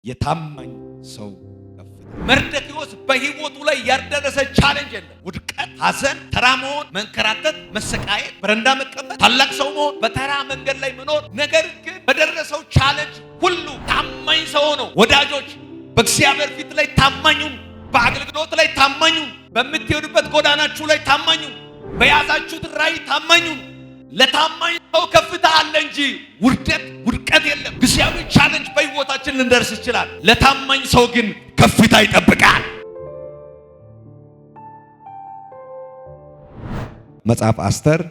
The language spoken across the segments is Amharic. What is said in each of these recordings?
የታማኝ ሰው ከፍታ። መርዶክዮስ በህይወቱ ላይ ያልደረሰ challenge የለም። ውድቀት፣ ሐዘን፣ ተራ መሆን፣ መንከራተት፣ መሰቃየት፣ በረንዳ መቀመጥ፣ ታላቅ ሰው መሆን፣ በተራ መንገድ ላይ መኖር። ነገር ግን በደረሰው challenge ሁሉ ታማኝ ሰው ነው። ወዳጆች፣ በእግዚአብሔር ፊት ላይ ታማኝ ሁኑ፣ በአገልግሎት ላይ ታማኝ ሁኑ፣ በምትሄዱበት ጎዳናችሁ ላይ ታማኝ ሁኑ፣ በያዛችሁት ራእይ ታማኝ ሁኑ። ለታማኝ ሰው ከፍታ አለ እንጂ ውርደት ውድቀት የለም። ጊዜያዊ challenge በህይወታችን ልንደርስ ይችላል። ለታማኝ ሰው ግን ከፍታ ይጠብቃል። መጽሐፍ አስተር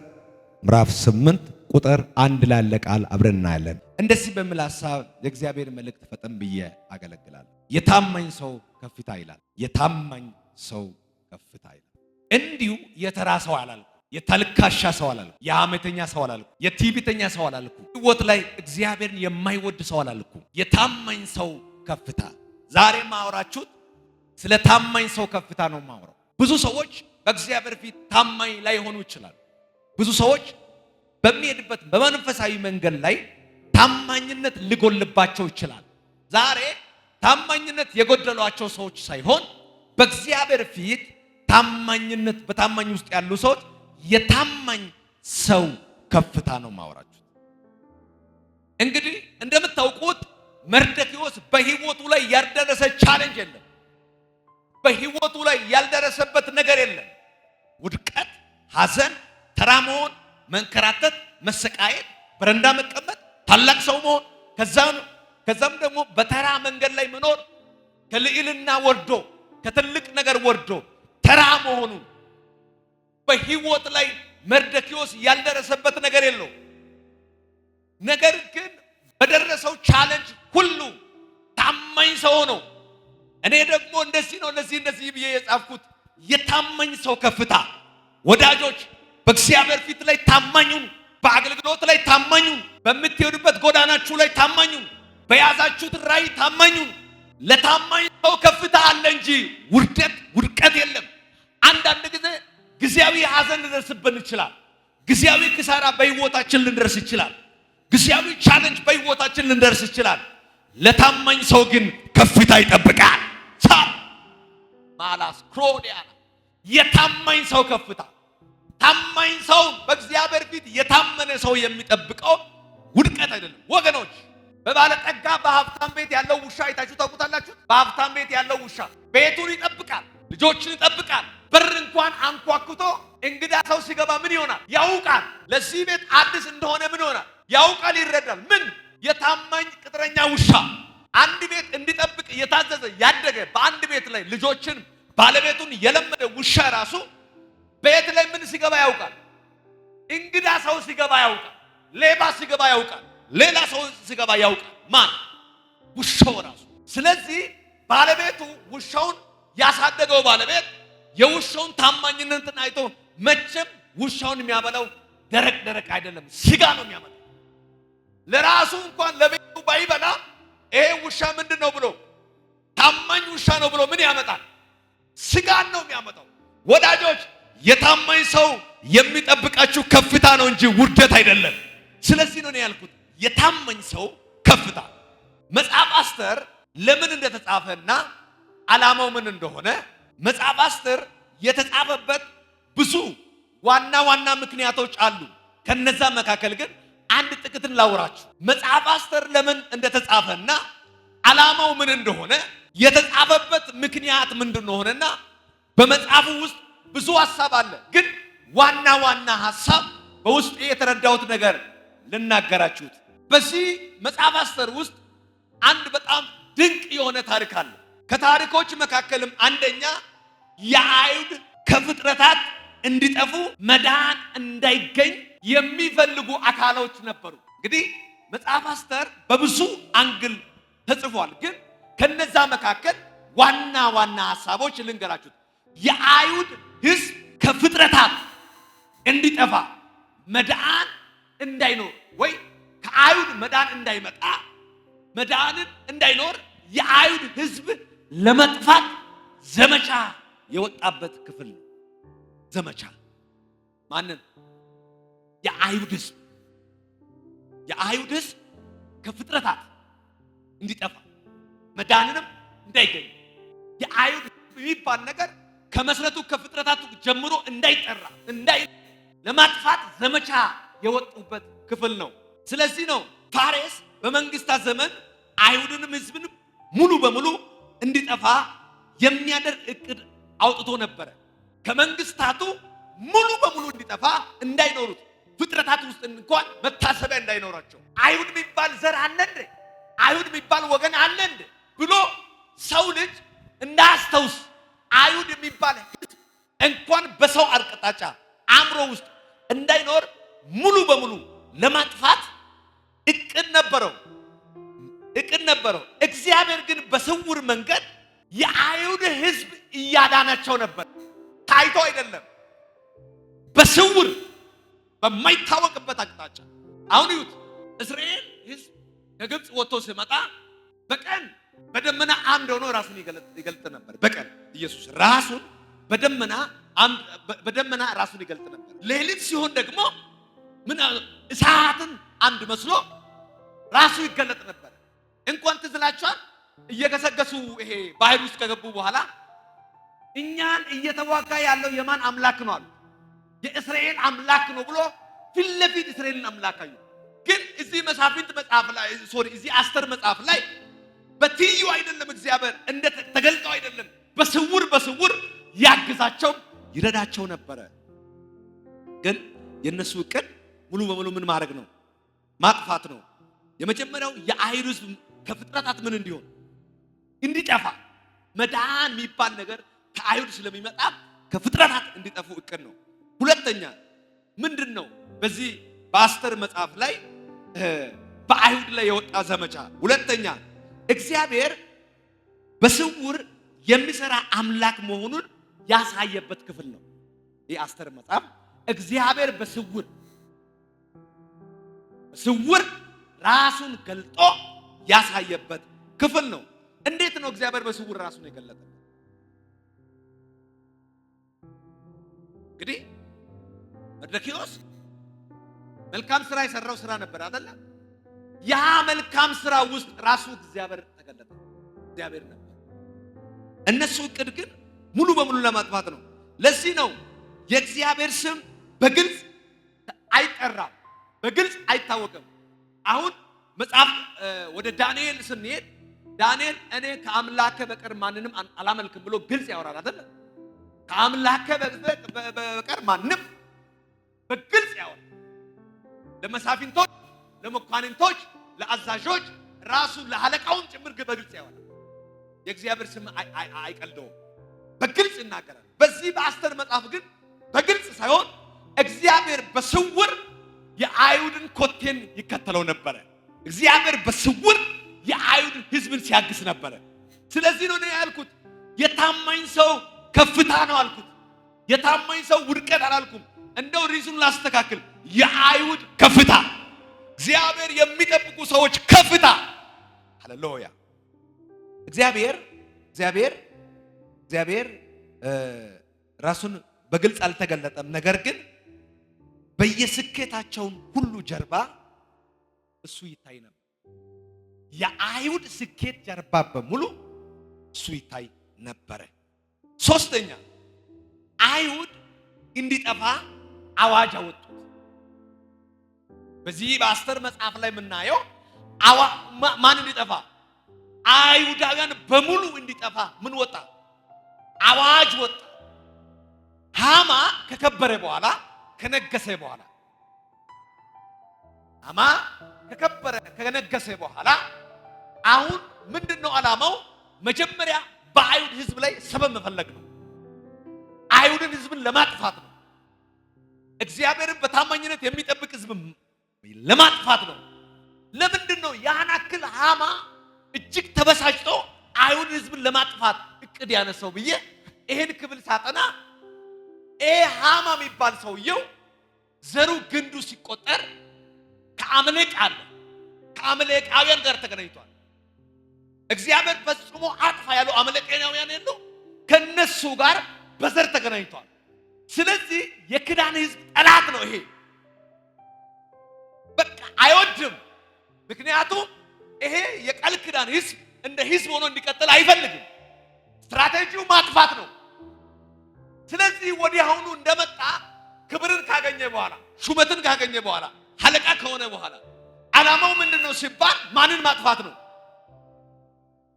ምዕራፍ 8 ቁጥር 1 ላለ ቃል አብረን እናያለን። እንደዚህ በሚል ሐሳብ የእግዚአብሔር መልእክት ፈጠን ብዬ አገለግላለሁ። የታማኝ ሰው ከፍታ ይላል። የታማኝ ሰው ከፍታ ይላል። እንዲሁ የተራ ሰው አላልኩም። የተልካሻ ሰው አላልኩም። የሐሜተኛ ሰው አላልኩም። የትዕቢተኛ ሰው አላልኩም። ሕይወት ላይ እግዚአብሔርን የማይወድ ሰው አላልኩም። የታማኝ ሰው ከፍታ። ዛሬ ማወራችሁት ስለ ታማኝ ሰው ከፍታ ነው ማወራው። ብዙ ሰዎች በእግዚአብሔር ፊት ታማኝ ላይሆኑ ይችላሉ። ብዙ ሰዎች በሚሄድበት በመንፈሳዊ መንገድ ላይ ታማኝነት ሊጎልባቸው ይችላል። ዛሬ ታማኝነት የጎደሏቸው ሰዎች ሳይሆን በእግዚአብሔር ፊት ታማኝነት በታማኝ ውስጥ ያሉ ሰዎች የታማኝ ሰው ከፍታ ነው ማወራችሁት። እንግዲህ እንደምታውቁት መርዶክዮስ በህይወቱ ላይ ያልደረሰ challenge የለም። በህይወቱ ላይ ያልደረሰበት ነገር የለም። ውድቀት፣ ሐዘን፣ ተራ መሆን፣ መንከራተት፣ መሰቃየት፣ በረንዳ መቀመጥ፣ ታላቅ ሰው መሆን፣ ከዛም ደግሞ በተራ መንገድ ላይ መኖር፣ ከልዕልና ወርዶ ከትልቅ ነገር ወርዶ ተራ መሆኑን በህይወት ላይ መርዶክዮስ ያልደረሰበት ነገር የለው። ነገር ግን በደረሰው challenge ሁሉ ታማኝ ሰው ነው። እኔ ደግሞ እንደዚህ ነው እንደዚህ እንደዚህ ብዬ የጻፍኩት የታማኝ ሰው ከፍታ። ወዳጆች፣ በእግዚአብሔር ፊት ላይ ታማኝ ሁኑ፣ በአገልግሎት ላይ ታማኝ ሁኑ፣ በምትሄዱበት ጎዳናችሁ ላይ ታማኝ ሁኑ፣ በያዛችሁት ራእይ ታማኝ ሁኑ። ለታማኝ ሰው ከፍታ አለ እንጂ ውርደት ውድቀት የለም። አንዳንድ ጊዜ ጊዜያዊ ሐዘን ሊደርስብን ይችላል። ጊዜያዊ ኪሳራ በህይወታችን ልንደርስ ይችላል። ጊዜያዊ challenge በህይወታችን ልንደርስ ይችላል። ለታማኝ ሰው ግን ከፍታ ይጠብቃል። ሳብ ማላስ ክሮዲያና የታማኝ ሰው ከፍታ። ታማኝ ሰው በእግዚአብሔር ፊት የታመነ ሰው የሚጠብቀው ውድቀት አይደለም ወገኖች። በባለጠጋ በሀብታም ቤት ያለው ውሻ አይታችሁ ታውቁታላችሁ? በሀብታም ቤት ያለው ውሻ ቤቱን ይጠብቃል፣ ልጆችን ይጠብቃል። በር እንኳን አንኳኩቶ እንግዳ ሰው ሲገባ ምን ይሆናል? ያውቃል። ለዚህ ቤት አዲስ እንደሆነ ምን ይሆናል? ያውቃል፣ ይረዳል። ምን የታማኝ ቅጥረኛ ውሻ አንድ ቤት እንዲጠብቅ የታዘዘ ያደገ በአንድ ቤት ላይ ልጆችን ባለቤቱን የለመደ ውሻ ራሱ ቤት ላይ ምን ሲገባ ያውቃል። እንግዳ ሰው ሲገባ ያውቃል። ሌባ ሲገባ ያውቃል። ሌላ ሰው ሲገባ ያውቃል። ማን? ውሻው ራሱ። ስለዚህ ባለቤቱ ውሻውን ያሳደገው ባለቤት የውሻውን ታማኝነትን አይቶ መቼም ውሻውን የሚያበላው ደረቅ ደረቅ አይደለም፣ ስጋ ነው የሚያበላው። ለራሱ እንኳን ለቤቱ ባይበላ ይሄ ውሻ ምንድን ነው ብሎ ታማኝ ውሻ ነው ብሎ ምን ያመጣል? ስጋን ነው የሚያመጣው። ወዳጆች፣ የታማኝ ሰው የሚጠብቃችሁ ከፍታ ነው እንጂ ውርደት አይደለም። ስለዚህ ነው ያልኩት የታማኝ ሰው ከፍታ። መጽሐፍ አስተር ለምን እንደተጻፈና ዓላማው ምን እንደሆነ መጽሐፍ አስተር የተጻፈበት ብዙ ዋና ዋና ምክንያቶች አሉ። ከነዛ መካከል ግን አንድ ጥቂትን ላውራችሁ። መጽሐፍ አስተር ለምን እንደተጻፈና ዓላማው ምን እንደሆነ የተጻፈበት ምክንያት ምን እንደሆነና በመጽሐፉ ውስጥ ብዙ ሐሳብ አለ። ግን ዋና ዋና ሐሳብ በውስጥ የተረዳሁት ነገር ልናገራችሁት። በዚህ መጽሐፍ አስተር ውስጥ አንድ በጣም ድንቅ የሆነ ታሪክ አለ። ከታሪኮች መካከልም አንደኛ የአይሁድ ከፍጥረታት እንዲጠፉ መዳን እንዳይገኝ የሚፈልጉ አካሎች ነበሩ። እንግዲህ መጽሐፍ አስተር በብዙ angle ተጽፏል። ግን ከነዛ መካከል ዋና ዋና ሐሳቦች ልንገራችሁት። የአይሁድ ሕዝብ ከፍጥረታት እንዲጠፋ መዳን እንዳይኖር ወይ ከአይሁድ መዳን እንዳይመጣ መዳንን እንዳይኖር የአይሁድ ሕዝብ ለመጥፋት ዘመቻ የወጣበት ክፍል ነው። ዘመቻ ማንን? የአይሁድ ሕዝብ የአይሁድ ሕዝብ ከፍጥረታት እንዲጠፋ መዳንንም እንዳይገኝ፣ የአይሁድ የሚባል ነገር ከመስረቱ ከፍጥረታቱ ጀምሮ እንዳይጠራ እንዳይ ለማጥፋት ዘመቻ የወጡበት ክፍል ነው። ስለዚህ ነው ፋሬስ በመንግስታት ዘመን አይሁድንም ህዝብን ሙሉ በሙሉ እንዲጠፋ የሚያደርግ እቅድ አውጥቶ ነበረ። ከመንግስታቱ ሙሉ በሙሉ እንዲጠፋ፣ እንዳይኖሩት፣ ፍጥረታት ውስጥ እንኳን መታሰቢያ እንዳይኖራቸው፣ አይሁድ የሚባል ዘር አለ እንዴ? አይሁድ የሚባል ወገን አለ እንዴ? ብሎ ሰው ልጅ እንዳያስታውስ፣ አይሁድ የሚባል ህዝብ እንኳን በሰው አቅጣጫ አእምሮ ውስጥ እንዳይኖር ሙሉ በሙሉ ለማጥፋት እቅድ ነበረው፣ እቅድ ነበረው። እግዚአብሔር ግን በስውር መንገድ የአይሁድ ህዝብ እያዳናቸው ነበር። ታይቶ አይደለም፣ በስውር በማይታወቅበት አቅጣጫ። አሁን እዩት፣ እስራኤል ህዝብ ከግብፅ ወጥቶ ሲመጣ በቀን በደመና አምድ ሆኖ ራሱን ይገልጥ ነበር። በቀን ኢየሱስ ራሱን በደመና አምድ፣ በደመና ራሱን ይገልጥ ነበር። ሌሊት ሲሆን ደግሞ ምን እሳትን አምድ መስሎ ራሱ ይገለጥ ነበር። እንኳን ትዝ ይላችኋል፣ እየገሰገሱ ይሄ ባህር ውስጥ ከገቡ በኋላ እኛን እየተዋጋ ያለው የማን አምላክ ነው አሉ። የእስራኤል አምላክ ነው ብሎ ፊት ለፊት እስራኤልን አምላክ አዩ። ግን እዚህ መሳፍንት መጽሐፍ ላይ፣ sorry፣ እዚህ አስተር መጽሐፍ ላይ በትይዩ አይደለም፣ እግዚአብሔር እንደ ተገልጠው አይደለም፣ በስውር በስውር ያግዛቸው ይረዳቸው ነበረ። ግን የነሱ እቅድ ሙሉ በሙሉ ምን ማድረግ ነው? ማጥፋት ነው። የመጀመሪያው የአይሁድ ሕዝብ ከፍጥረታት ምን እንዲሆን? እንዲጠፋ፣ መዳን የሚባል ነገር ከአይሁድ ስለሚመጣ ከፍጥረታት እንዲጠፉ እቅድ ነው። ሁለተኛ ምንድን ነው? በዚህ በአስተር መጽሐፍ ላይ በአይሁድ ላይ የወጣ ዘመቻ። ሁለተኛ እግዚአብሔር በስውር የሚሰራ አምላክ መሆኑን ያሳየበት ክፍል ነው። ይህ አስተር መጽሐፍ እግዚአብሔር በስውር በስውር ራሱን ገልጦ ያሳየበት ክፍል ነው። እንዴት ነው እግዚአብሔር በስውር ራሱን የገለጠበት? እንግዲህ መርዶክዮስ መልካም ስራ የሰራው ስራ ነበር አይደለ? ያ መልካም ስራ ውስጥ ራሱ እግዚአብሔር ተገለጠ። እግዚአብሔር ነበር። እነሱ እቅድ ግን ሙሉ በሙሉ ለማጥፋት ነው። ለዚህ ነው የእግዚአብሔር ስም በግልጽ አይጠራም፣ በግልጽ አይታወቅም። አሁን መጽሐፍ ወደ ዳንኤል ስንሄድ ዳንኤል እኔ ከአምላኬ በቀር ማንንም አላመልክም ብሎ ግልጽ ያወራል አይደለ? ከአምላኬ በቀር ማንም በግልጽ ያወራል። ለመሳፍንቶች፣ ለመኳንንቶች፣ ለአዛዦች፣ ራሱ ለአለቃውም ጭምር በግልጽ ያወራል። የእግዚአብሔር ስም አይቀልደውም፣ በግልጽ ይናገራል። በዚህ በአስተር መጽሐፍ ግን በግልጽ ሳይሆን እግዚአብሔር በስውር የአይሁድን ኮቴን ይከተለው ነበረ። እግዚአብሔር በስውር የአይሁድ ሕዝብን ሲያግስ ነበረ። ስለዚህ ነው እኔ ያልኩት የታማኝ ሰው ከፍታ ነው አልኩት። የታማኝ ሰው ውድቀት አላልኩም። እንደው reason ኡን ላስተካክል፣ የአይሁድ ከፍታ፣ እግዚአብሔር የሚጠብቁ ሰዎች ከፍታ። ሃሌሉያ! እግዚአብሔር ራሱን በግልጽ አልተገለጠም። ነገር ግን በየስኬታቸው ሁሉ ጀርባ እሱ ይታይ ነበር። የአይሁድ ስኬት ጀርባ በሙሉ እሱ ይታይ ነበረ። ሶስተኛ አይሁድ እንዲጠፋ አዋጅ አወጡት። በዚህ በአስተር መጽሐፍ ላይ የምናየው ማን እንዲጠፋ? አይሁዳውያን በሙሉ እንዲጠፋ ምን ወጣ? አዋጅ ወጣ። ሃማ ከከበረ በኋላ፣ ከነገሰ በኋላ፣ ሃማ ከከበረ ከነገሰ በኋላ አሁን ምንድን ነው ዓላማው? መጀመሪያ በአይሁድ ሕዝብ ላይ ሰበብ መፈለግ ነው። አይሁድን ሕዝብን ለማጥፋት ነው። እግዚአብሔርን በታማኝነት የሚጠብቅ ሕዝብ ለማጥፋት ነው። ለምንድን ነው ያን ያክል ሃማ እጅግ ተበሳጭቶ አይሁድ ሕዝብን ለማጥፋት እቅድ ያነሳው ብዬ ይሄን ክፍል ሳጠና ይሄ ሃማ የሚባል ሰውየው ዘሩ ግንዱ ሲቆጠር ከአምሌቅ አለ፣ ከአምሌቃውያን ጋር ተገናኝቷል። እግዚአብሔር ፈጽሞ አጥፋ ያለው አምሌቃውያን የሉ፣ ከነሱ ጋር በዘር ተገናኝቷል። ስለዚህ የኪዳን ህዝብ ጠላት ነው። ይሄ በቃ አይወድም። ምክንያቱም ይሄ የቃል ኪዳን ህዝብ እንደ ህዝብ ሆኖ እንዲቀጥል አይፈልግም። ስትራቴጂው ማጥፋት ነው። ስለዚህ ወዲያውኑ እንደመጣ ክብርን ካገኘ በኋላ፣ ሹመትን ካገኘ በኋላ፣ አለቃ ከሆነ በኋላ ዓላማው ምንድን ነው ሲባል ማንን ማጥፋት ነው?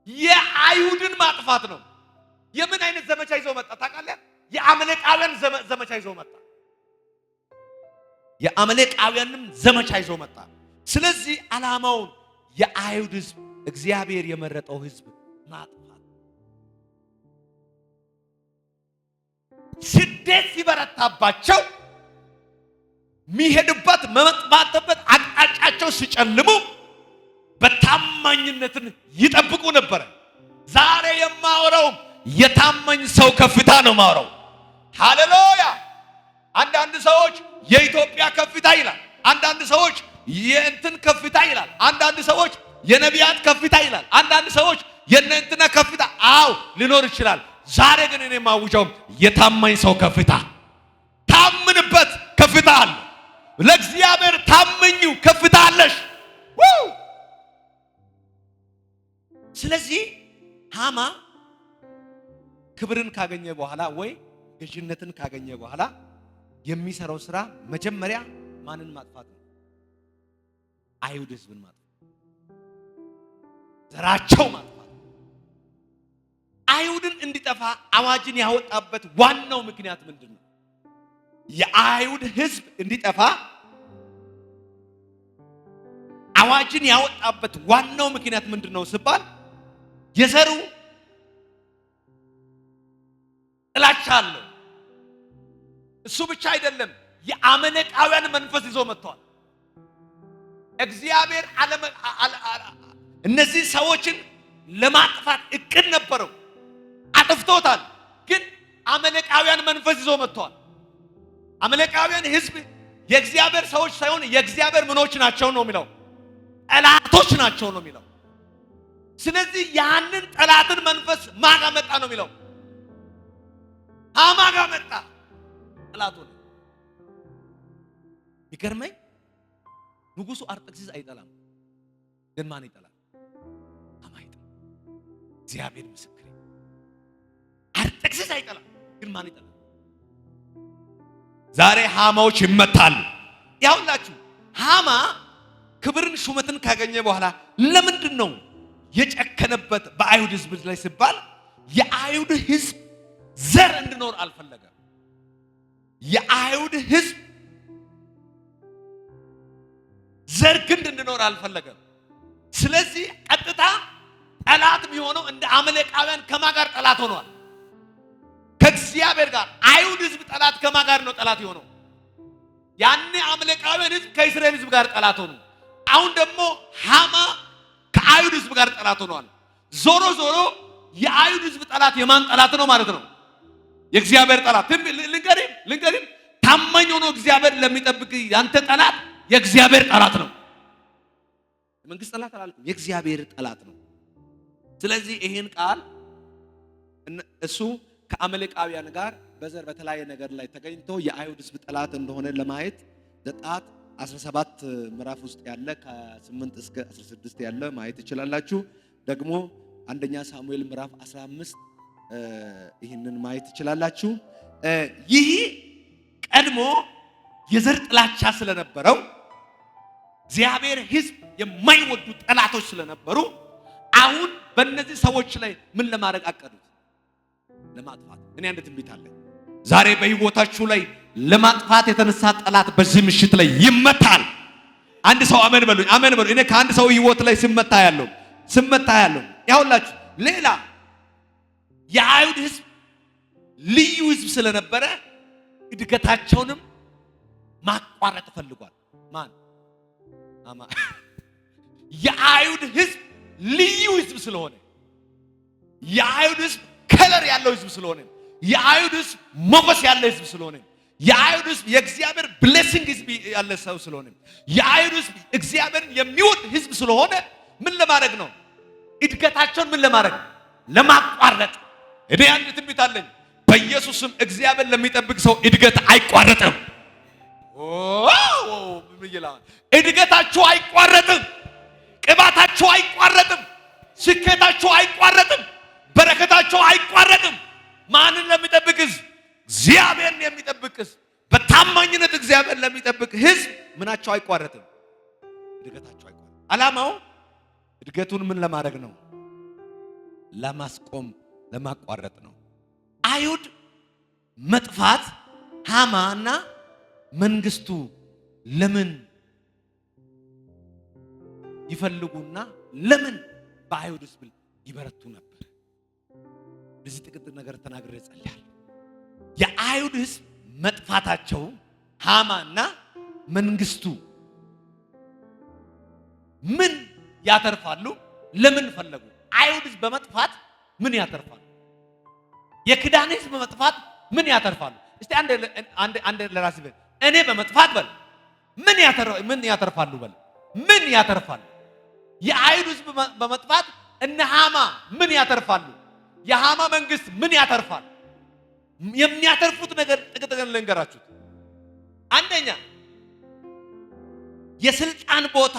የአይሁድን ማጥፋት ነው። የምን አይነት ዘመቻ ይዞ መጣ ታውቃለህ? የአማሌቃውያን ዘመቻ ይዞ መጣ። የአማሌቃውያንም ዘመቻ ይዞ መጣ። ስለዚህ ዓላማውን የአይሁድ ህዝብ፣ እግዚአብሔር የመረጠው ህዝብ ማጥፋት። ስደት ሲበረታባቸው፣ የሚሄዱበት መመጥባተበት አቅጣጫቸው ሲጨልሙ በታማኝነትን ይጠብቁ ነበረ። ዛሬ የማወራው የታማኝ ሰው ከፍታ ነው የማወራው። ሃሌሉያ! አንዳንድ ሰዎች የኢትዮጵያ ከፍታ ይላል። አንዳንድ ሰዎች የእንትን ከፍታ ይላል። አንዳንድ ሰዎች የነቢያት ከፍታ ይላል። አንዳንድ ሰዎች የእነ እንትና ከፍታ፣ አው ሊኖር ይችላል። ዛሬ ግን እኔ የማውጀው የታማኝ ሰው ከፍታ፣ ታምንበት ከፍታ አለ። ለእግዚአብሔር ታመኙ ከፍታ አለሽ። ስለዚህ ሃማ ክብርን ካገኘ በኋላ ወይ ገዥነትን ካገኘ በኋላ የሚሰራው ስራ መጀመሪያ ማንን ማጥፋት ነው? አይሁድ ህዝብን ማጥፋት፣ ዘራቸው ማጥፋት። አይሁድን እንዲጠፋ አዋጅን ያወጣበት ዋናው ምክንያት ምንድን ነው? የአይሁድ ህዝብ እንዲጠፋ አዋጅን ያወጣበት ዋናው ምክንያት ምንድን ነው ሲባል የዘሩ ጥላቻ አለው። እሱ ብቻ አይደለም፣ የአመለቃውያን መንፈስ ይዞ መጥቷል። እግዚአብሔር እነዚህ ሰዎችን ለማጥፋት እቅድ ነበረው፣ አጥፍቶታል። ግን አመለቃውያን መንፈስ ይዞ መጥቷል። አመለቃውያን ህዝብ የእግዚአብሔር ሰዎች ሳይሆን የእግዚአብሔር ምኖች ናቸው ነው የሚለው፣ ጠላቶች ናቸው ነው የሚለው። ስለዚህ ያንን ጠላትን መንፈስ ማጋ መጣ ነው የሚለው፣ ሃማ ጋ መጣ ጠላቱ ነው። ይገርመኝ ንጉሱ አርጤክስስ አይጠላም፣ ግን ማን ይጠላል? ሃማ ይጠላል። እግዚአብሔር ምስክሬ፣ አርጤክስስ አይጠላም፣ ግን ማን ይጠላል? ዛሬ ሃማዎች ይመታሉ። ያውላችሁ ሃማ ክብርን ሹመትን ካገኘ በኋላ ለምንድን ነው የጨከነበት በአይሁድ ህዝብ ላይ ሲባል የአይሁድ ህዝብ ዘር እንዲኖር አልፈለገም። የአይሁድ ህዝብ ዘር ግንድ እንዲኖር አልፈለገም። ስለዚህ ቀጥታ ጠላት የሚሆነው እንደ አመሌቃውያን ከማ ጋር ጠላት ሆኗል? ከእግዚአብሔር ጋር። አይሁድ ህዝብ ጠላት ከማ ጋር ነው ጠላት የሆነው? ያኔ አመሌቃውያን ህዝብ ከእስራኤል ህዝብ ጋር ጠላት ሆኑ። አሁን ደግሞ ሃማ ከአይሁድ ህዝብ ጋር ጠላት ሆኗል። ዞሮ ዞሮ የአይሁድ ህዝብ ጠላት የማን ጠላት ነው ማለት ነው? የእግዚአብሔር ጠላት። ልንገሪም ታማኝ ሆኖ እግዚአብሔር ለሚጠብቅ ያንተ ጠላት የእግዚአብሔር ጠላት ነው። የመንግስት ጠላት አላልኩም፣ የእግዚአብሔር ጠላት ነው። ስለዚህ ይሄን ቃል እሱ ከአመሌቃውያን ጋር በዘር በተለያየ ነገር ላይ ተገኝቶ የአይሁድ ህዝብ ጠላት እንደሆነ ለማየት ዘጸአት 17 ምዕራፍ ውስጥ ያለ ከ8 እስከ 16 ያለ ማየት ትችላላችሁ። ደግሞ አንደኛ ሳሙኤል ምዕራፍ 15 ይህንን ማየት ትችላላችሁ። ይህ ቀድሞ የዘር ጥላቻ ስለነበረው፣ እግዚአብሔር ህዝብ የማይወዱ ጠላቶች ስለነበሩ አሁን በእነዚህ ሰዎች ላይ ምን ለማድረግ አቀዱት? ለማጥፋት። እኔ አንድ ትንቢት አለ። ዛሬ በህይወታችሁ ላይ ለማጥፋት የተነሳ ጠላት በዚህ ምሽት ላይ ይመታል። አንድ ሰው አሜን በሉኝ፣ አሜን በሉኝ። እኔ ከአንድ ሰው ህይወት ላይ ስመታ ያለው ያውላችሁ ሌላ የአይሁድ ህዝብ ልዩ ህዝብ ስለነበረ እድገታቸውንም ማቋረጥ ፈልጓል። ማን? አማ። የአይሁድ ህዝብ ልዩ ህዝብ ስለሆነ፣ የአይሁድ ህዝብ color ያለው ህዝብ ስለሆነ፣ የአይሁድ ህዝብ ሞገስ ያለ ህዝብ ስለሆነ፣ የአይሁድ ህዝብ የእግዚአብሔር blessing ህዝብ ያለ ሰው ስለሆነ፣ የአይሁድ ህዝብ እግዚአብሔርን የሚወድ ህዝብ ስለሆነ ምን ለማድረግ ነው? እድገታቸውን ምን ለማድረግ? ለማቋረጥ። እኔ አንድ ትንቢት አለኝ። በኢየሱስ ስም እግዚአብሔር ለሚጠብቅ ሰው እድገት አይቋረጥም። እድገታችሁ አይቋረጥም። ቅባታችሁ አይቋረጥም። ስኬታቸው አይቋረጥም። በረከታቸው አይቋረጥም። ማንን ለሚጠብቅ ህዝብ? እግዚአብሔርን የሚጠብቅ ህዝብ። በታማኝነት እግዚአብሔር ለሚጠብቅ ህዝብ ምናቸው አይቋረጥም፣ እድገታቸው አይቋረጥም። ዓላማው እድገቱን ምን ለማድረግ ነው? ለማስቆም፣ ለማቋረጥ ነው። አይሁድ መጥፋት ሃማና መንግስቱ ለምን ይፈልጉና ለምን በአይሁድ ህዝብ ይበረቱ ነበር? በዚህ ጥቂት ነገር ተናግሬ እጸልያለሁ። የአይሁድ ህዝብ መጥፋታቸው ሃማና መንግስቱ ምን ያተርፋሉ? ለምን ፈለጉ? አይሁድ ህዝብ በመጥፋት ምን ያተርፋሉ? የኪዳን ህዝብ በመጥፋት ምን ያተርፋሉ? እስቲ አንድ አንድ አንድ ለራስህ በል፣ እኔ በመጥፋት በል ምን ያተርፋሉ በል፣ ምን ያተርፋሉ? የአይሁድ ህዝብ በመጥፋት እነ ሃማ ምን ያተርፋሉ? የሃማ መንግስት ምን ያተርፋል? የሚያተርፉት ነገር ጥቂት ነገር ልንገራችሁት። አንደኛ የስልጣን ቦታ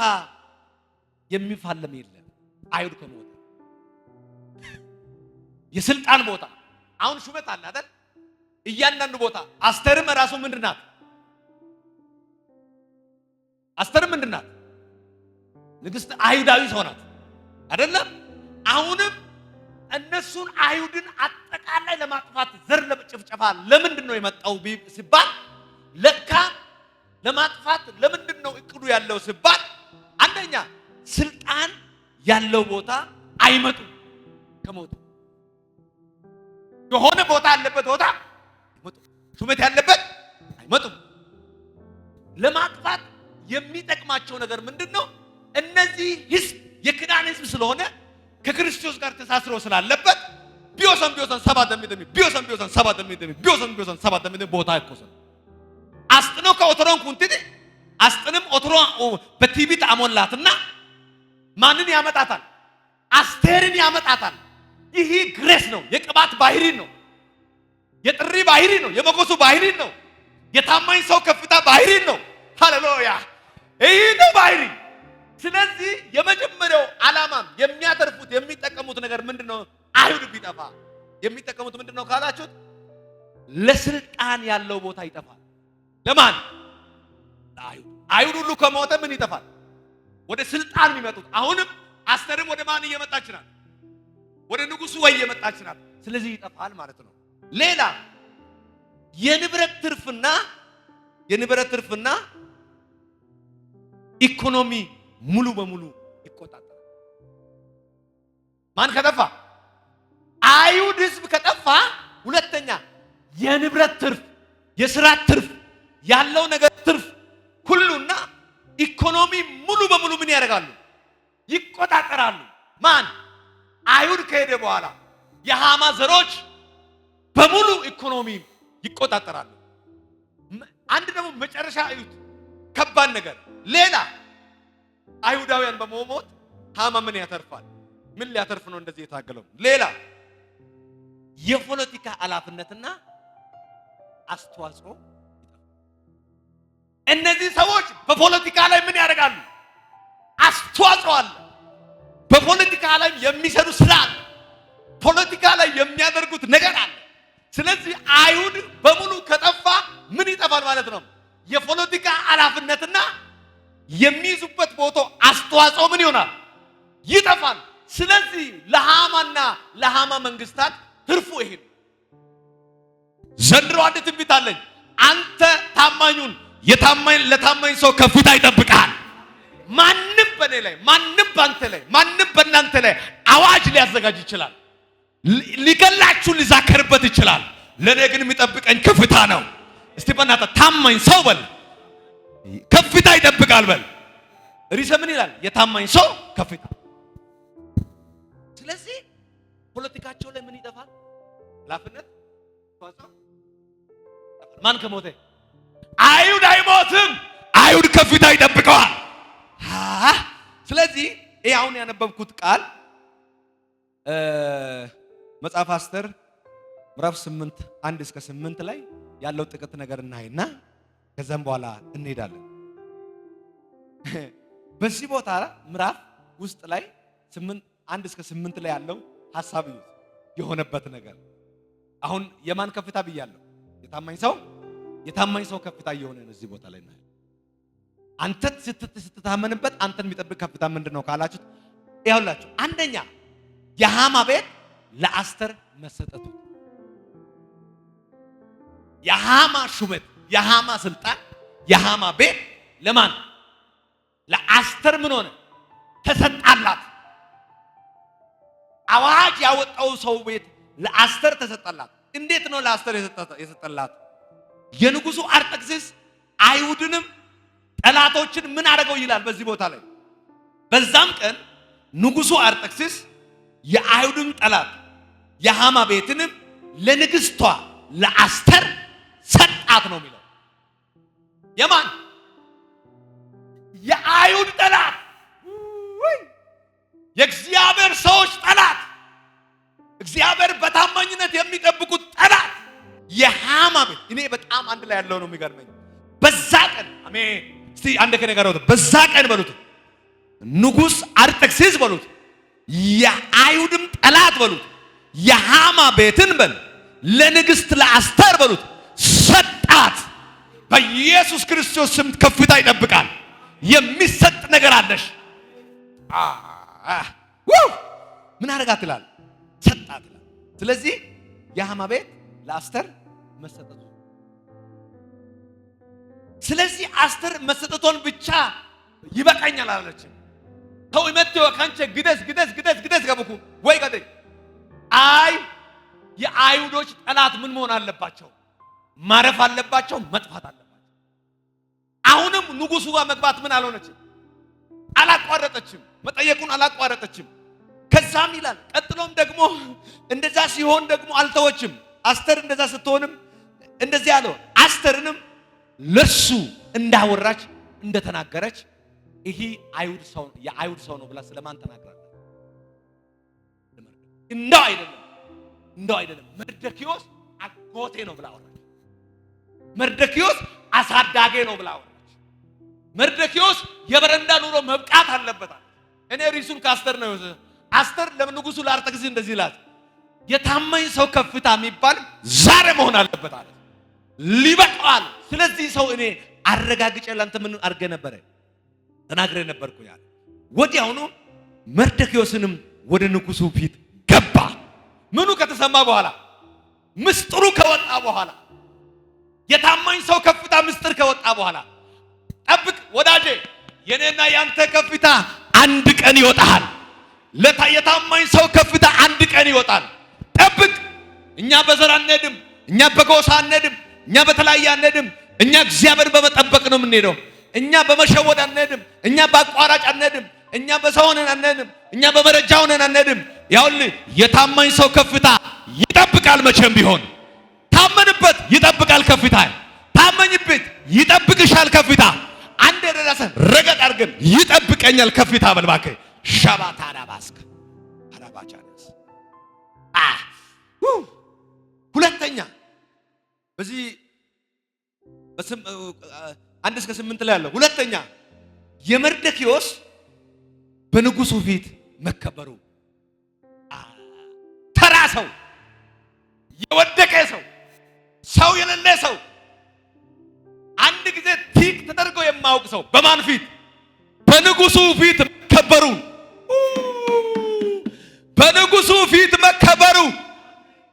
የሚፋለም የለም። አይሁድ ከሞተ የስልጣን ቦታ አሁን ሹመት አለ አይደል? እያንዳንዱ ቦታ አስተርም ራሱ ምንድን ናት? አስተርም ምንድን ናት? ንግስት አይሁዳዊ ሰው ናት አይደለም? አሁንም እነሱን አይሁድን አጠቃላይ ለማጥፋት ዘር ለጭፍጨፋ ለምንድን ነው የመጣው ሲባል፣ ለካ ለማጥፋት ለምንድን ነው እቅዱ ያለው ሲባል፣ አንደኛ ስልጣን ያለው ቦታ አይመጡም። ከሞቱ የሆነ ቦታ ያለበት ቦታ አይመጡም። ሹመት ያለበት አይመጡም። ለማጥፋት የሚጠቅማቸው ነገር ምንድን ነው? እነዚህ ህዝብ የኪዳን ህዝብ ስለሆነ ከክርስቶስ ጋር ተሳስሮ ስላለበት ቢዮሰን ቢዮሰን ሰባ ደሚ ደሚ ቢዮሰን ቢዮሰን ሰባ ደሚ ደሚ ቢዮሰን ቢዮሰን ሰባ ደሚ ደሚ ቦታ አይኮሰን አስጥኖ ከኦትሮን ኩንቲኒ አስጥንም ኦትሮ በትዕቢት አሞላትና ማንን ያመጣታል? አስቴርን ያመጣታል። ይህ ግሬስ ነው፣ የቅባት ባህሪ ነው፣ የጥሪ ባህሪ ነው፣ የሞገሱ ባህሪ ነው፣ የታማኝ ሰው ከፍታ ባህሪ ነው። ሃሌሉያ! ይህ ነው ባህሪ። ስለዚህ የመጀመሪያው ዓላማም የሚያተርፉት የሚጠቀሙት ነገር ምንድነው? አይሁድ ቢጠፋ የሚጠቀሙት ምንድነው ካላችሁት፣ ለስልጣን ያለው ቦታ ይጠፋል። ለማን? ለአይሁድ። አይሁድ ሁሉ ከሞተ ምን ይጠፋል? ወደ ስልጣን የሚመጡት። አሁንም አስተርም ወደ ማን እየመጣች ናት? ወደ ንጉሱ ወይ እየመጣች ናት። ስለዚህ ይጠፋል ማለት ነው። ሌላ የንብረት ትርፍና ኢኮኖሚ ሙሉ በሙሉ ይቆጣጠራል። ማን ከጠፋ? አይሁድ ህዝብ ከጠፋ፣ ሁለተኛ የንብረት ትርፍ፣ የስራ ትርፍ፣ ያለው ነገር ትርፍ ሁሉና ኢኮኖሚ ሙሉ በሙሉ ምን ያደርጋሉ? ይቆጣጠራሉ። ማን? አይሁድ ከሄደ በኋላ የሃማ ዘሮች በሙሉ ኢኮኖሚ ይቆጣጠራሉ። አንድ ደግሞ መጨረሻ እዩት፣ ከባድ ነገር። ሌላ አይሁዳውያን በመሞት ሃማ ምን ያተርፋል? ምን ሊያተርፍ ነው እንደዚህ የታገለው? ሌላ የፖለቲካ ኃላፊነትና አስተዋጽኦ። እነዚህ ሰዎች በፖለቲካ ላይ ምን ያደርጋሉ? አስተዋጽኦ አለ። በፖለቲካ ላይ የሚሰሩ ስራ አለ። ፖለቲካ ላይ የሚያደርጉት ነገር አለ። ስለዚህ አይሁድ በሙሉ ከጠፋ ምን ይጠፋል ማለት ነው? የፖለቲካ ኃላፊነትና የሚይዙበት ቦታ አስተዋጽኦ ምን ይሆናል? ይጠፋል። ስለዚህ ለሃማና ለሃማ መንግስታት ትርፉ ይሄ ነው። ዘንድሮ አንድ ትንቢት አለኝ። አንተ ታማኙን የታማኝ ለታማኝ ሰው ከፍታ ይጠብቃል። ማንም በእኔ ላይ፣ ማንም በአንተ ላይ፣ ማንም በእናንተ ላይ አዋጅ ሊያዘጋጅ ይችላል። ሊገላችሁ ሊዛከርበት ይችላል። ለእኔ ግን የሚጠብቀኝ ከፍታ ነው። እስቲ በእናትህ ታማኝ ሰው በል፣ ከፍታ ይጠብቃል በል። ርዕሰ ምን ይላል? የታማኝ ሰው ከፍታ። ስለዚህ ፖለቲካቸው ላይ ምን ይጠፋል? ኃላፊነት። ማን ከሞተ? አይሁድ አይሞትም። አይሁድ ከፍታ ይጠብቀዋል። ስለዚህ ይህ አሁን ያነበብኩት ቃል መጽሐፍ አስቴር ምዕራፍ 8 1 እስከ 8 ላይ ያለው ጥቂት ነገር እናይና ከዛም በኋላ እንሄዳለን። በዚህ ቦታ ምዕራፍ ውስጥ ላይ 8 1 እስከ 8 ላይ ያለው ሐሳብ እዩት። የሆነበት ነገር አሁን የማን ከፍታ ብያለሁ? የታማኝ ሰው ከፍታ እየሆነ ነው እዚህ ቦታ ላይ እናያለን። አንተ ስትታመንበት አንተን የሚጠብቅ ከፍታ ምንድን ነው ካላችሁት፣ ይኸውላችሁ አንደኛ የሃማ ቤት ለአስተር መሰጠቱ፣ የሃማ ሹመት፣ የሃማ ስልጣን፣ የሃማ ቤት ለማን? ለአስተር ምን ሆነ? ተሰጣላት። አዋጅ ያወጣው ሰው ቤት ለአስተር ተሰጠላት። እንዴት ነው ለአስተር የሰጠላት? የንጉሱ አርጤክስስ አይሁድንም ጠላቶችን ምን አደረገው ይላል በዚህ ቦታ ላይ። በዛም ቀን ንጉሱ አርጤክስስ የአይሁድን ጠላት የሃማ ቤትንም ለንግስቷ ለአስተር ሰጣት ነው የሚለው። የማን? የአይሁድ ጠላት፣ የእግዚአብሔር ሰዎች ጠላት፣ እግዚአብሔር በታማኝነት የሚጠብቁት ጠላት የሃማ ቤት። እኔ በጣም አንድ ላይ ያለው ነው የሚገርመኝ። በዛ ቀን፣ አሜን። እስቲ አንድ ከኔ ጋር በዛ ቀን በሉት፣ ንጉስ አርጤክስስ በሉት፣ የአይሁድም ጠላት በሉት፣ የሃማ ቤትን በል ለንግስት ለአስተር በሉት ሰጣት። በኢየሱስ ክርስቶስ ስም ከፍታ ይጠብቃል። የሚሰጥ ነገር አለሽ። ምን አደረጋት ይላል? ሰጣት ይላል። ስለዚህ የሃማ ቤት ለአስተር መሰጠቱ፣ ስለዚህ አስተር መሰጠቷን ብቻ ይበቃኛል አላለችም። ተው imettiyo kanche gides gides gides gides gabuku ወይ ገደ አይ የአይሁዶች ጠላት ምን መሆን አለባቸው? ማረፍ አለባቸው፣ መጥፋት አለባቸው። አሁንም ንጉሱ ጋር መግባት ምን አልሆነችም፣ አላቋረጠችም፣ መጠየቁን አላቋረጠችም። ከዛም ይላል ቀጥሎም ደግሞ እንደዛ ሲሆን ደግሞ አልተወችም። አስተር እንደዛ ስትሆንም እንደዚህ አለው። አስተርንም ለሱ እንዳወራች እንደተናገረች ይሄ አይሁድ ሰው የአይሁድ ሰው ነው ብላ ስለማን ተናግራለች? እንደው አይደለም፣ እንደው አይደለም፣ መርደኪዮስ አጎቴ ነው ብላ አወራች። መርደኪዮስ አሳዳጌ ነው ብላ አወራች። መርደኪዮስ የበረንዳ ኑሮ መብቃት አለበት። እኔ ርዕሱን ከአስተር ነው። አስተር ለንጉሱ ለአርጤክስስ እንደዚህ ይላል፣ የታማኝ ሰው ከፍታ የሚባል ዛሬ መሆን አለበት አለ። ሊበቃዋል። ስለዚህ ሰው እኔ አረጋግጬ ላንተ ምን አድርገ ነበረ ተናግሬ ነበርኩ ያለ። ወዲያውኑ መርደኪዮስንም ወደ ንጉሱ ፊት ገባ። ምኑ ከተሰማ በኋላ? ምስጢሩ ከወጣ በኋላ፣ የታማኝ ሰው ከፍታ ምስጢር ከወጣ በኋላ። ጠብቅ ወዳጄ፣ የኔና ያንተ ከፍታ አንድ ቀን ይወጣል። የታማኝ ሰው ከፍታ አንድ ቀን ይወጣል። ጠብቅ። እኛ በዘር አንሄድም፣ እኛ በጎሳ አንሄድም፣ እኛ በተለያየ አንሄድም። እኛ እግዚአብሔርን በመጠበቅ ነው የምንሄደው። እኛ በመሸወድ አንሄድም። እኛ በአቋራጭ አንሄድም። እኛ በሰው ሆነን አንሄድም። እኛ በመረጃ ሆነን አንሄድም። ያውልህ የታማኝ ሰው ከፍታ ይጠብቃል። መቼም ቢሆን ታመንበት ይጠብቃል ከፍታ። ታመኝበት ይጠብቅሻል ከፍታ። አንድ የደረሰ ረገጥ አድርገን ይጠብቀኛል ከፍታ በል እባክህ። ሻባታ አራባስክ አራባቻነስ። ሁለተኛ በዚህ 1 እስከ 8 ላይ ያለው ሁለተኛ የመርደኪዮስ በንጉሱ ፊት መከበሩ። ተራ ሰው፣ የወደቀ ሰው፣ ሰው የሌለ ሰው፣ አንድ ጊዜ tick ተደርጎ የማያውቅ ሰው በማን ፊት? በንጉሱ ፊት መከበሩ። በንጉሱ ፊት መከበሩ።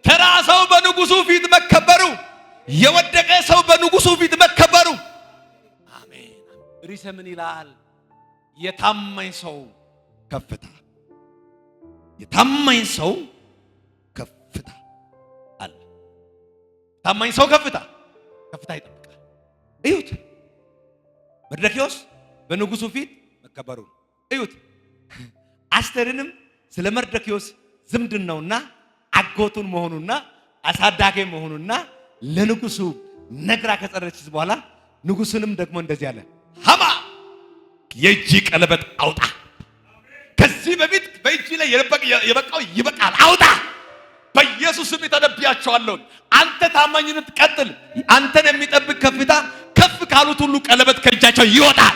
ተራ ሰው በንጉሱ ፊት መከበሩ። የወደቀ ሰው በንጉሱ ፊት መከበሩ። አሜን። ርዕሰ ምን ይላል? የታማኝ ሰው ከፍታ፣ የታማኝ ሰው ከፍታ አለ። ታማኝ ሰው ከፍታ ከፍታ ይጠብቃል። እዩት፣ መርደኪዮስ በንጉሱ ፊት መከበሩ እዩት። አስተርንም ስለ መርደኪዮስ ዝምድናውና አጎቱን መሆኑና አሳዳጌ መሆኑና ለንጉሱ ነግራ ከጨረሰች በኋላ ንጉሱንም ደግሞ እንደዚህ አለ፣ ሐማ የእጅ ቀለበት አውጣ። ከዚህ በፊት በእጅ ላይ የበቃው ይበቃል፣ አውጣ። በኢየሱስ ስም ተነብያቸዋለሁ። አንተ ታማኝነት ቀጥል። አንተን የሚጠብቅ ከፍታ ከፍ ካሉት ሁሉ ቀለበት ከእጃቸው ይወጣል።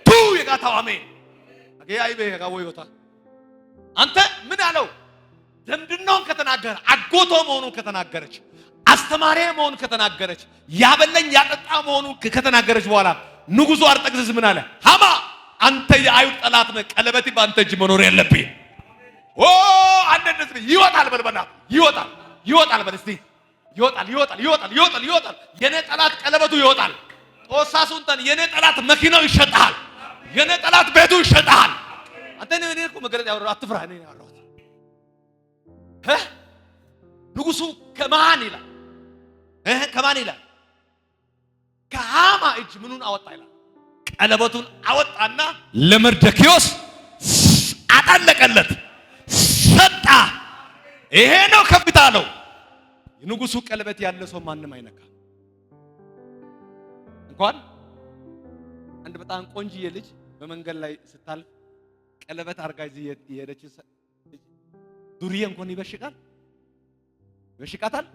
ቱ የጋታው አሜን። አገያይቤ ጋወይወታ አንተ ምን አለው? ዝምድናውን ከተናገረ፣ አጎቶ መሆኑን ከተናገረች፣ አስተማሪ መሆኑን ከተናገረች፣ ያበለኝ ያጠጣ መሆኑን ከተናገረች በኋላ ንጉሱ አርጤክስስ ምን አለ? ሃማ አንተ የአይሁድ ጠላት ነህ፣ ቀለበቴ በአንተ እጅ መኖር የለብህም። ኦ አንድ እንደዚህ ይወጣል፣ በል በእናትህ ይወጣል፣ ይወጣል፣ በል እስቲ ይወጣል፣ ይወጣል፣ ይወጣል፣ ይወጣል፣ ይወጣል። የኔ ጠላት ቀለበቱ ይወጣል። ጦሳ ሱንተን የኔ ጠላት መኪናው ይሸጣል። የኔ ጠላት ቤቱ ይሸጣል። አንተ እኔ እኮ መገለጥ ያወራው አትፍራ። እኔ ያወራሁት ንጉሱ ከማን ይላል? ከማን ይላል? ከሃማ እጅ ምኑን አወጣ ይላል? ቀለበቱን አወጣና ለመርዶክዮስ አጠለቀለት፣ ሰጣ። ይሄ ነው ከፍታ ነው። የንጉሱ ቀለበት ያለ ሰው ማንም አይነካ። እንኳን አንድ በጣም ቆንጅዬ ልጅ በመንገድ ላይ ስታልፍ ቀለበት አርጋ ይዛ የሄደች ዱርዬ እንኳን ይበሽቃል፣ ይበሽቃታል።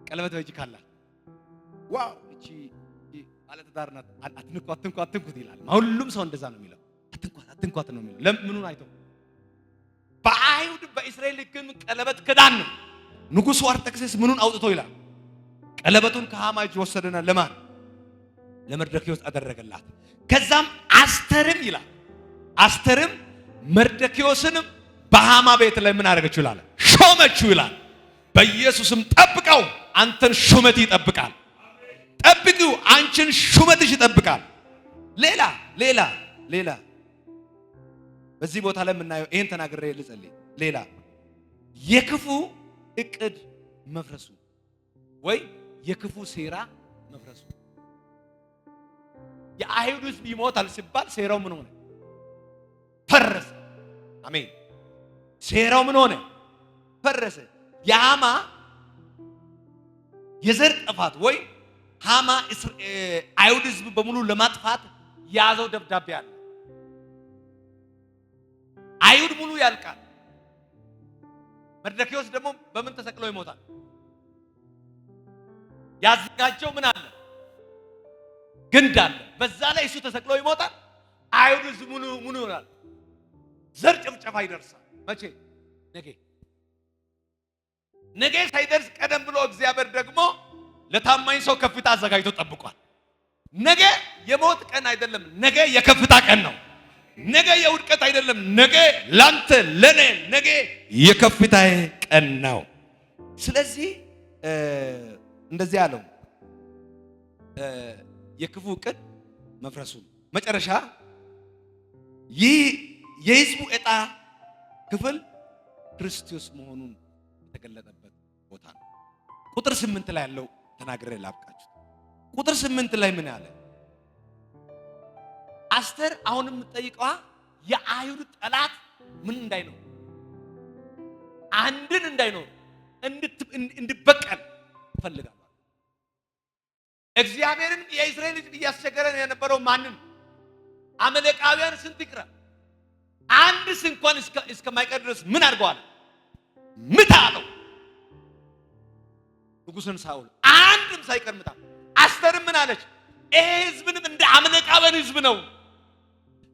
ቀለበት በእጅ ካላት wow እቺ ባለትዳር ናት፣ አትንኳት፣ አትንኳት፣ አትንኩት ይላል። ሁሉም ሰው እንደዛ ነው የሚለው። አትንኳት፣ አትንኳት ነው የሚለው። ለምኑን አይተው በአይሁድ በእስራኤል ግን ቀለበት ክዳን ነው። ንጉሱ አርጤክስስ ምኑን አውጥቶ ይላል? ቀለበቱን ከሃማ እጅ ወሰደና ለማን? ለመርዶክዮስ አደረገላት። ከዛም አስተርም ይላል አስተርም መርዶክዮስንም በሃማ ቤት ላይ ምን አደረገችው ይላል? ሾመችው ይላል። በኢየሱስም ጠብቀው፣ አንተን ሹመት ይጠብቃል። ጠብቂው፣ አንቺን ሹመትሽ ይጠብቃል። ሌላ ሌላ ሌላ በዚህ ቦታ ላይ የምናየው ይሄን ተናግሬ ልጸልይ። ሌላ የክፉ እቅድ መፍረሱ ወይ የክፉ ሴራ መፍረሱ። የአይሁድ ሕዝብ ይሞታል ሲባል ሴራው ምን ሆነ? ፈረሰ። አሜን። ሴራው ምን ሆነ? ፈረሰ። የሃማ የዘር ጥፋት ወይ ሃማ አይሁድ ሕዝብ በሙሉ ለማጥፋት የያዘው ደብዳቤ አለ። አይሁድ ሙሉ ያልቃል። መርዶክዮስ ደግሞ በምን ተሰቅሎ ይሞታል? ያዘጋጀው ምን አለ? ግንድ አለ። በዛ ላይ እሱ ተሰቅሎ ይሞታል። አይሁድ ሕዝብ ሙሉ ሙሉ ይሆናል። ዘር ጭፍጨፋ ይደርሳል። መቼ? ነገ። ነገ ሳይደርስ ቀደም ብሎ እግዚአብሔር ደግሞ ለታማኝ ሰው ከፍታ አዘጋጅቶ ጠብቋል። ነገ የሞት ቀን አይደለም። ነገ የከፍታ ቀን ነው። ነገ የውድቀት አይደለም። ነገ ላንተ ለኔ ነገ የከፍታዬ ቀን ነው። ስለዚህ እንደዚህ አለው የክፉ ዕቅድ መፍረሱ መጨረሻ ይህ የሕዝቡ ዕጣ ክፍል ክርስቶስ መሆኑን የተገለጠበት ቦታ ነው። ቁጥር 8 ላይ ያለው ተናግሬ ላብቃችሁ። ቁጥር 8 ላይ ምን አለ? አስተር አሁን የምትጠይቀዋ የአይሁድ ጠላት ምን እንዳይኖር አንድን እንዳይኖር እንድበቀል እፈልጋለሁ። እግዚአብሔርን የእስራኤል ሕዝብ እያስቸገረ የነበረው ማንን? አመለቃውያን ስንት ይቅራ አንድስ እንኳን እስከማይቀር ድረስ ምን አድርገዋል? ምታ አለው ንጉሡን ሳኦል አንድም ሳይቀር ምታ። አስተርም ምን አለች? ይሄ ሕዝብንም እንደ አመለቃውያን ሕዝብ ነው፣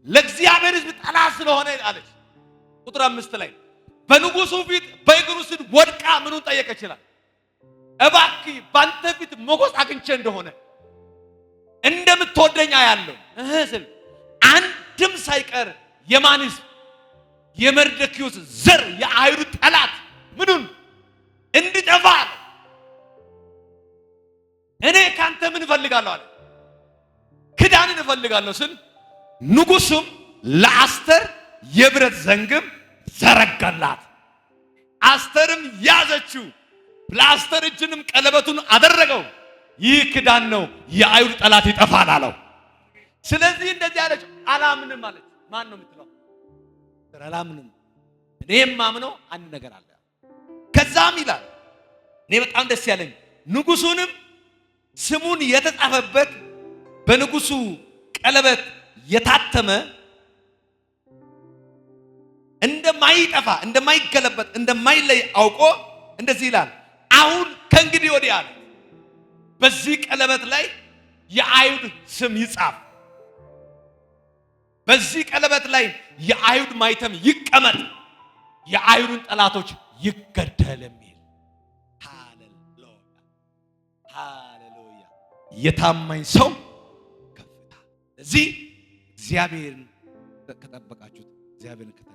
ለእግዚአብሔር ሕዝብ ጠላት ስለሆነ አለች። ቁጥር 5 ላይ በንጉሱ ፊት በእግሩ ስር ወድቃ ምኑን ጠየቀች ይላል። እባክህ ባንተ ፊት ሞገስ አግኝቼ እንደሆነ እንደምትወደኝ አያለሁ ስል አንድም ሳይቀር የማን ሕዝብ? የመርዶክዮስ ዘር የአይሁድ ጠላት ምኑን እንዲጠፋ እኔ ካንተ ምን እፈልጋለሁ አለ። ክዳንን እፈልጋለሁ ስል ንጉሱም ለአስተር የብረት ዘንግም ዘረጋላት። አስተርም ያዘችው፣ ለአስተር እጅንም ቀለበቱን አደረገው። ይህ ክዳን ነው፣ የአይሁድ ጠላት ይጠፋል አለው። ስለዚህ እንደዚህ አለች፣ አላምንም አለች። ማን ነው የምትለው? አላምንም። እኔ የማምነው አንድ ነገር አለ። ከዛም ይላል እኔ በጣም ደስ ያለኝ ንጉሱንም ስሙን የተጻፈበት በንጉሱ ቀለበት የታተመ እንደማይጠፋ እንደማይገለበጥ እንደማይለይ አውቆ እንደዚህ ይላል፣ አሁን ከእንግዲህ ወዲህ አለ በዚህ ቀለበት ላይ የአይሁድ ስም ይጻፍ፣ በዚህ ቀለበት ላይ የአይሁድ ማይተም ይቀመጥ። የአይሁድን ጠላቶች ይገደል የሚል። ሃሌሉያ፣ ሃሌሉያ። የታማኝ ሰው ከፍታ። እዚህ እግዚአብሔርን ከጠበቃችሁት፣ እግዚአብሔርን ከተከተላችሁት